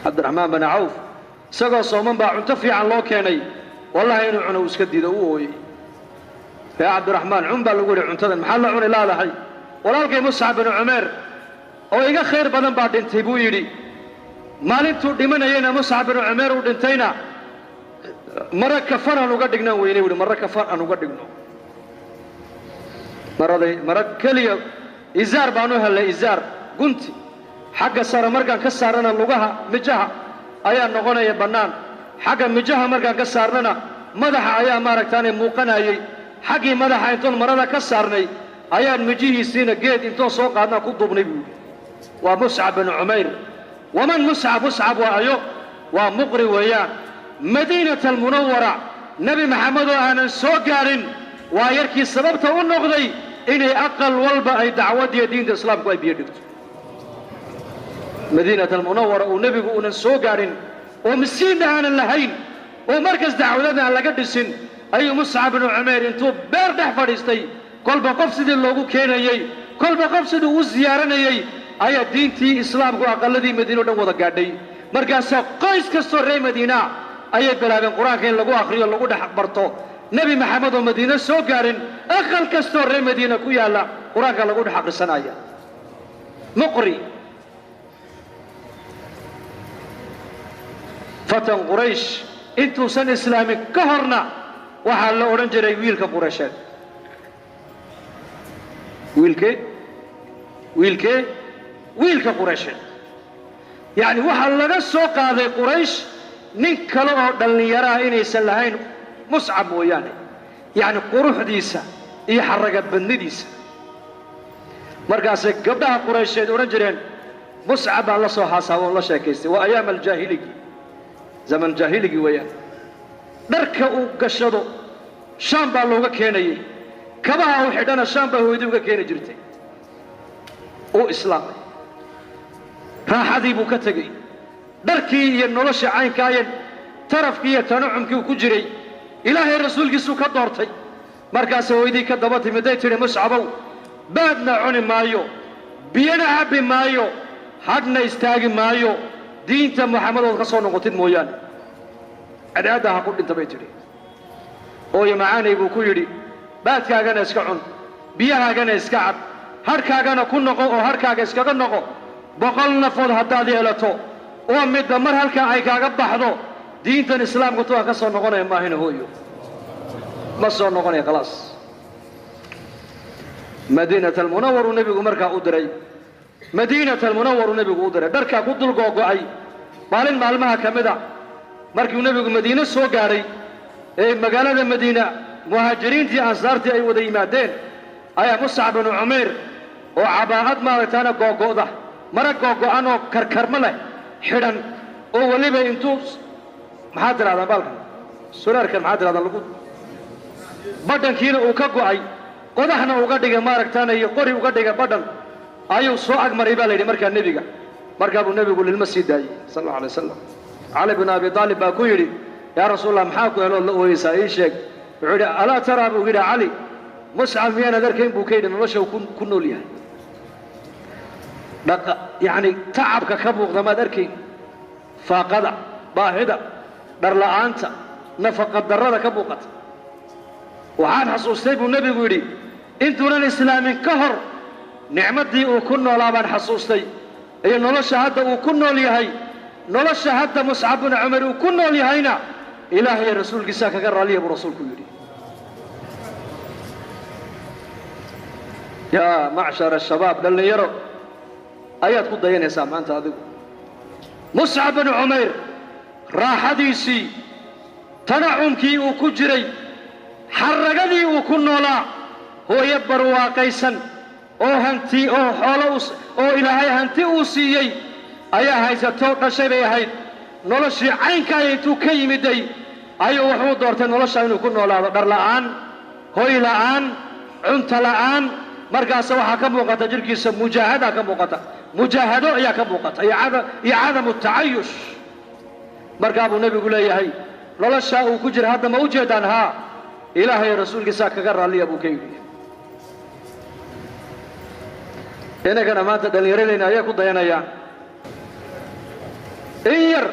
Cabdiraxmaan bin Cawf isagoo sooman baa cunto fiican loo keenay, wallahi inuu cuno uu iska diido, uu ooyey. Yaa Cabdiraxmaan, cun baa lagu yidhi cuntadan, maxaa la cuni laadahay? Walaalkay Muscab bin Cumeer oo iga khayr badan baa dhintay buu yidhi. Maalintuu dhimanayeyna Muscab bin Cumeer uu dhintayna mara kafan aan uga dhignaan weynay buuhi, mara kafan aan uga dhigno. Maraday mara keliya izaar baan u hellay, izaar gunti xagga sare markaan ka saarnana lugaha mijaha ayaa noqonaya bannaan, xagga mijaha markaan ka saarnana madaxa ayaa maaragtaanay muuqanayey. Xaggii madaxa intoon marada ka saarnay ayaan mijihiisiina geed intoon soo qaadnaa ku duubnay buu yidhi. Waa Muscab bin Cumayr. Waman Muscab? Muscab waa ayo? Waa muqri weeyaan. Madiinata almunawara Nebi Maxamed oo aanan soo gaadhin waa yarkii sababta u noqday inay aqal walba ay dacwadiyo diinta islaamku ay biyo dhigto. Madiinata almunawara uu nebigu uunan soo gaadhin oo miskiinna aanan lahayn oo markas dacwadada aan laga dhisin ayuu Muscab binu Cumayr intuu beer dhex fadhiistay, kolba qof sidii loogu keenayey, kolba qof siduu u siyaaranayey, ayaa diintii islaamku aqalladii Madiina o dhan wada gaadhay. Markaasaa qoys kastoo reer Madiina ayay bilaabeen qur-aanka in lagu akhriyo, lagu dhex barto. Nebi Maxamed oo Madiine soo gaadhin, aqal kastoo reer Madiina ku yaalla qur-aanka lagu dhex akhrisanaya. Muqri fatan Quraysh intuusan islaamin ka horna waxaa la odhan jiray wiilka Quraysheed. Wiilkee? Wiilkee? Wiilka Quraysheed. Yacni waxaa laga soo qaaday Quraysh nin kale oo dhallinyaraha inaysan lahayn Muscab mooyaane, yacni quruxdiisa iyo xarraga badnidiisa. Markaasay gabdhaha Quraysheed odhan jireen Muscab baan la soo haasaabo oon la sheekaystay. Waa ayaam aljaahiligi, zaman jaahiligi weeyaan. Dharka uu gashado Shaam baa looga keenayey, kabaha uu xidhana Shaam baa hooyadii uga keeni jirtay. Uu islaamay, raaxadii buu ka tegey, dharkii iyo nolosha caynkaayeen, tarafkii iyo tanucumkii uu ku jiray Ilaahay rasuulkiisuu ka doortay. Markaase hooydii ka daba timiday tidhi, Muscabow, baadna cuni maayo, biyana cabbi maayo, hadhna istaagi maayo diinta Maxamed ood ka soo noqotid mooyaane. Cadceadda ha ku dhinta bay tidhi. Hooyo macaanay buu ku yidhi, baadkaagana iska cun, biyahaagana iska cab, hadhkaagana ku noqo oo hadhkaaga iskaga noqo. 100 nafood haddaad yeelato oo midba mar halkaa ay kaaga baxdo, diintan islaamku tuwaan ka soo noqonaya maahina hooyo, ma soo noqonaya khalaas. Madiinata almunawaru nebigu markaa u diray, Madiinata almunawaru nebigu u diray, dharkaa ku dul googo'ay. Maalin maalmaha ka mid a markiu nebigu Madiine soo gaadhay ee magaalada Madiina muhaajiriintii ansaartii ay wada yimaadeen, ayaa Muscab binu Cumayr oo cabaa'ad maaragtaana googo'da, mara googo'an oo karkarmo leh xidhan, oo weliba intuu maxaad tidhahdaan baalkan suraarkan maxaad tidhahdaan lagu badhankiina uu ka go'ay, qodaxna uga dhigay maaragtaana iyo qori uga dhigay badhan, ayuu soo agmaray baa la yidhi markaa nebiga. Markaa buu nebigu lilma sii daayey sal allau alay wasalam. Cali bin Abi Aalib baa ku yidhi, yaa Rasuulallah, maxaa ku helood la ooyeysaa, ii sheeg? Wuxuu yidhi, alaa taraa buu yidhi Cali, Muscab miyaanaad arkayn buu ka yidhi nolosha uu ku nool yahay, dhaqa yacni tacabka ka muuqda maad arkayn, faaqada, baahida, dharla'aanta, nafaqa darrada ka muuqata. Waxaan xasuustay buu nebigu yidhi intuunan islaamin ka hor nicmaddii uu ku noolaa baan xasuustay iyo nolosha hadda uu ku nool yahay. Nolosha hadda Muscab bin Cumar uu ku nool yahayna Ilaahay rasuulkiisaa kaga raalliya buu rasuulku yidhi. Yaa macshar ashabaab, dhallinyaro ayaad ku dayanaysaa maanta adigu. Muscab bin Cumayr raaxadiisii, tanacumkii uu ku jiray, xarragadii uu ku noolaa, hooyo barwaaqaysan oo hanti oo xoolo oo Ilaahay hanti uu siiyey ayaa haysatoo dhashay bay ahayd. Noloshii caynkaaya intuu ka yimiday ayuu wuxuu doortay nolosha inuu ku noolaado, dhar la'aan, hoy la'aan, cunto la'aan. Markaase waxaa ka muuqata jidhkiisa mujaahada ka muuqata, mujaahado ayaa ka muuqata iyo cadamu tacayush. Markaa buu nebigu leeyahay noloshaa uu ku jira hadda ma u jeedaan? Haa, Ilaahay rasuulkiisaa kaga raalliya buu ka yidhi. Innagana maanta dhallinyaradeenna ayay ku dayanayaan. In yar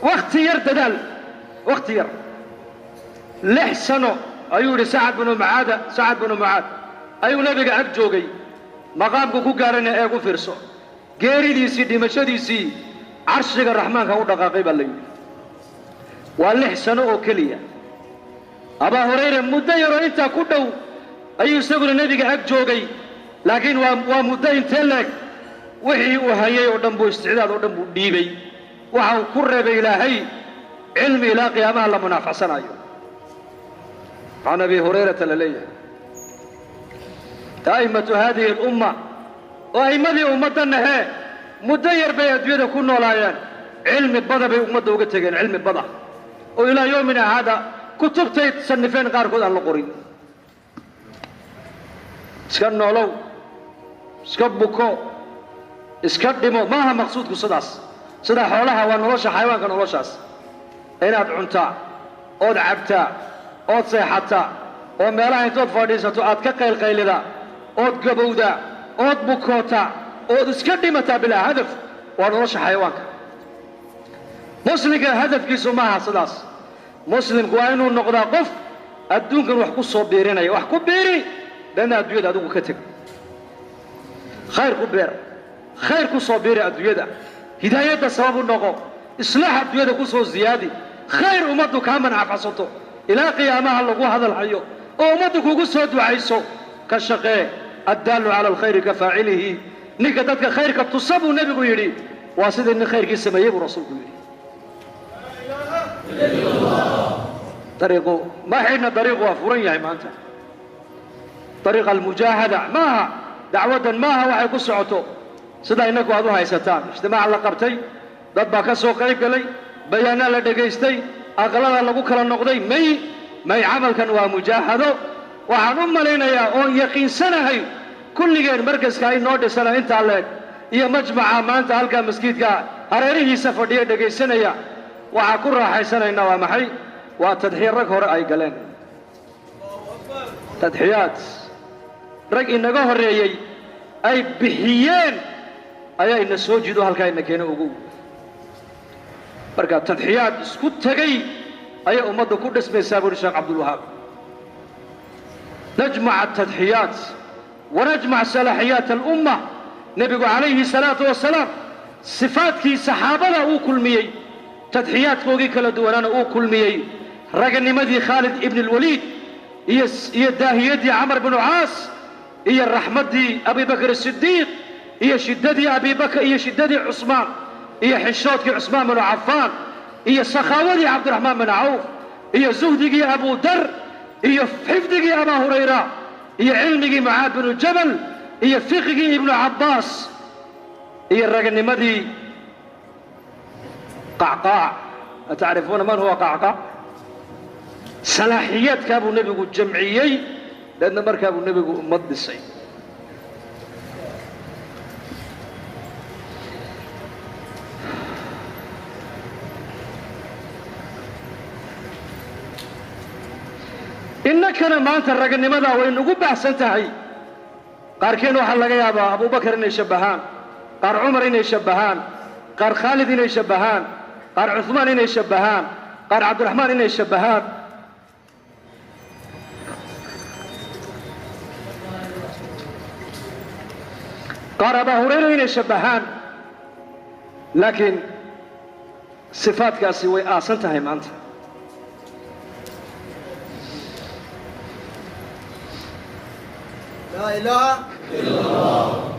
wakhti yar dadaal, wakhti yar 6 sano ayuu yidhi Sacad binu Mucaada, Sacad binu Mucaad ayuu nebiga ag joogay, maqaamku ku gaarana eeg u fiirso, geeridiisii dhimashadiisii carshiga raxmaanka u dhaqaaqay baa la yidhi. Waa 6 sano oo keliya. Abaa Hurayra muddo yaroo intaa ku dhow ayuu isaguna nebiga ag joogay, laakiin waa muddo intee leeg wixii uu hayay oo dhan buu isticdaad oo dhan buu dhiibay. Waxa uu ku reebay Ilaahay cilmi ilaa qiyaamaha la munaafacsanayo. Can Abi Hurayrata la leeyahay a'immatu haadihi alumma, oo a'immadii ummaddanna hee muddo yar bay adduunyada ku noolaayeen, cilmi bada bay ummadda uga tegeen, cilmi bada oo ilaa yoomina haada kutubtay sanifeen qaarkood aan la qorin. Iska noolow, iska buko, iska dhimo, maaha maqsuudku sidaas. Sida xoolaha waa nolosha xayawaanka, noloshaas inaad cuntaa ood cabtaa ood seexataa oo meelaha intood fadhiisato aad ka qaylqaylidaa ood gabowdaa ood bukootaa ood iska dhimataa bilaa hadaf, waa nolosha xayawaanka. Muslimka hadafkiisu maaha sidaas. Muslimku waa inuu noqdaa qof adduunkan wax ku soo biirinaya, wax ku biiri dhanna adduunyada adigu ka teg, khayr ku beer, khayr ku soo biiri adduunyada, hidaayadda sabab u noqo, islaax adduunyada ku soo ziyaadi, khayr ummaddu kaa mancafasato ilaa qiyaamaha lagu hadal hayo oo ummaddu kugu soo ducayso. Ka shaqee, addaalu cala alkhayri ka faacilihi, ninka dadka khayrka tusa buu nebigu yidhi waa sidii nin khayrkii sameeyey buu rasuulku yidhi. Dariiqu ma xidhna, dariiqu waa furan yahay maanta. Dariiqa almujaahada maaha, dacwaddan maaha waxay ku socoto sida innagu aad u haysataan. Ijtimaac la qabtay, dad baa ka soo qayb galay, bayaanaa la dhegaystay, aqalada lagu kala noqday. May camalkan waa mujaahado. Waxaan u malaynayaa oon yaqiinsanahay kulligeen markaska inoo dhisana intaa leeg iyo majmaca maanta halkaa maskiidka hareerihiisa fadhiya dhegaysanaya, waxaa ku raaxaysanaynaa waa maxay? Waa tadxiya rag hore ay galeen, tadxiyaad rag inaga horreeyey ay bixiyeen ayaa ina soo jido halkaa ina keena ogow. Marka tadxiyaad isku tegey ayay ummadda ku dhismaysaa buuhi Sheekh Cabdulwahaab. Najmac atadxiyaat wanajmac salaaxiyaat alumma. Nebigu calayhi salaatu wasalaam sifaadkii saxaabada uu kulmiyey, tadxiyaadkoogii kala duwanaana uu kulmiyey, raganimadii Khaalid ibn alwaliid iyo daahiyaddii Camar binu Caas iyo raxmaddii Abibakr Asidiiq iyo shiddadii Abibakr iyo shiddadii Cusmaan iyo xishoodkii Cusmaan binu Cafaan iyo sakhaawadii Cabdiraxmaan bin Cawf iyo zuhdigii Abu Dar iyo xifdigii Abaa Hurayra iyo cilmigii Mucaad binu Jabal iyo fiqigii Ibnu Cabbaas iyo raganimadii Qacqaac. Atacrifuuna man huwa Qacqaac? Salaaxiyaadkaa buu nebigu jamciyey, deedna markaa buu nebigu ummad dhisay. Innakana maanta raganimadaa way nagu baahsan tahay. Qaarkeen waxaa laga yaabaa Abubakar inay shabbahaan, qaar Cumar inay shabbahaan, qaar Khaalid inay shabbahaan, qaar Cuhmaan inay shabbahaan, qaar Cabdiraxmaan inay shabbahaan. Qaar Abaa Hurayra inay shabbahaan, laakiin sifaadkaasi way aasan tahay maanta. لا إله إلا الله.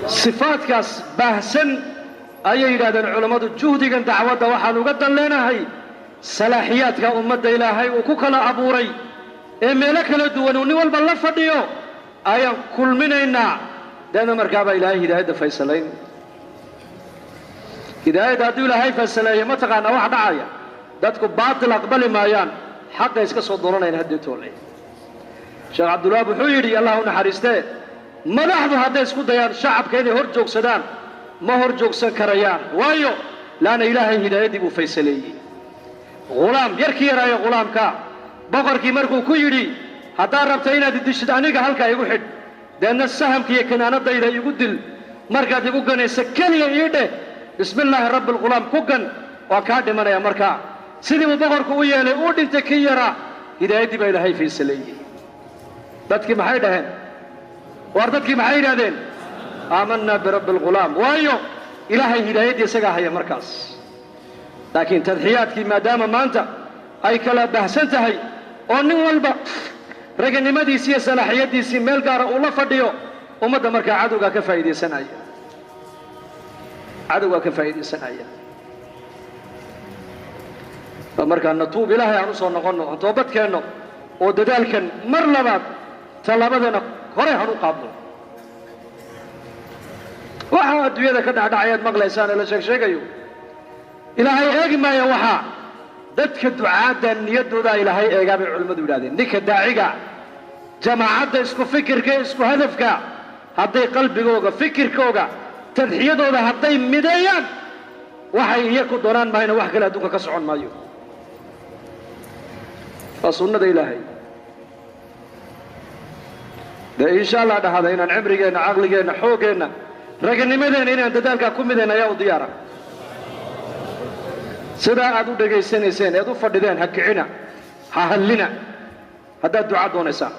Sifaadkaas baahsan ayay yidhahdeen culammadu, juhdigan dacwadda waxaan uga dan leenahay salaaxiyaadka ummadda Ilaahay uu ku kala abuuray ee meelo kala duwan uu nin walba la fadhiyo ayaan kulminaynaa. Deedna markaabaa Ilaahay hidaayadda faysalayn. Hidaayadda hadduu Ilaahay faysaleeyo, ma taqaanaa wax dhacaya? Dadku baatil aqbali maayaan, xaqay iska soo dooranayaan haddii toole. Sheekh Cabdulwahaab wuxuu yidhi, Allah u naxariistee, madaxdu hadday isku dayaan shacabka inay hor joogsadaan Ma hor joogsan karayaan. Waayo, laana Ilaahay hidaayaddii buu faysaleeyey. Ghulaam yarkii yaraayo, ghulaamka boqorkii markuu ku yidhi, haddaad rabta inaad idishid, aniga halkaa igu xidh, deedna sahamka iyo kanaanadayda igu dil, markaad igu ganaysa keliya ii dheh bismi illaahi rabbi alghulaam, ku gan, waa kaa dhimanaya. Markaa sidii buu boqorku u yeelay, uu dhintay kii yaraa. Hidaayaddii baa Ilaahay faysaleeyey. Dadkii maxay dhaheen? Waar dadkii maxay yidhahdeen? Aamanaa birabbi alghulaam. Waayo, Ilaahay hidaayaddii isagaa haya markaas. Laakiin tadxiyaadkii maadaama maanta ay kala bahsan tahay oo nin walba raganimadiisii iyo salaaxiyaddiisii meel gaara uu la fadhiyo, ummadda markaa cadowgaa ka faa'iidaysanaya, cadowgaa ka faa'iidaysanaya. Markaa natuub, Ilaahay aan u soo noqonno, aan toobad keenno oo dadaalkan mar labaad tallaabadana hore han u qaadno. Waxaa adduunyada ka dhacdhacayaad maqlaysaan ee la sheeg sheegayo, Ilaahay eegi maayo. Waxaa dadka ducaadda niyaddoodaa Ilaahay eegaa bay culimmadu yidhahdeen. Ninka daaciga, jamaacadda isku fikirka, isku hadafka, hadday qalbigooga, fikirkooga, tadxiyadooda hadday mideeyaan, waxay iyaku doonaan mahayna wax kale adduunka ka socon maayo. Waa sunnada Ilaahay. Dee insha Allah dhahada inaan cimrigeenna, caqligeenna, xooggeenna, raganimadeenna inaan dadaalkaa ku midayna ayaa u diyaara. Sidaa aad u dhegaysanayseen eed u fadhideen, ha kicina, ha hadlina haddaad duca doonaysaan.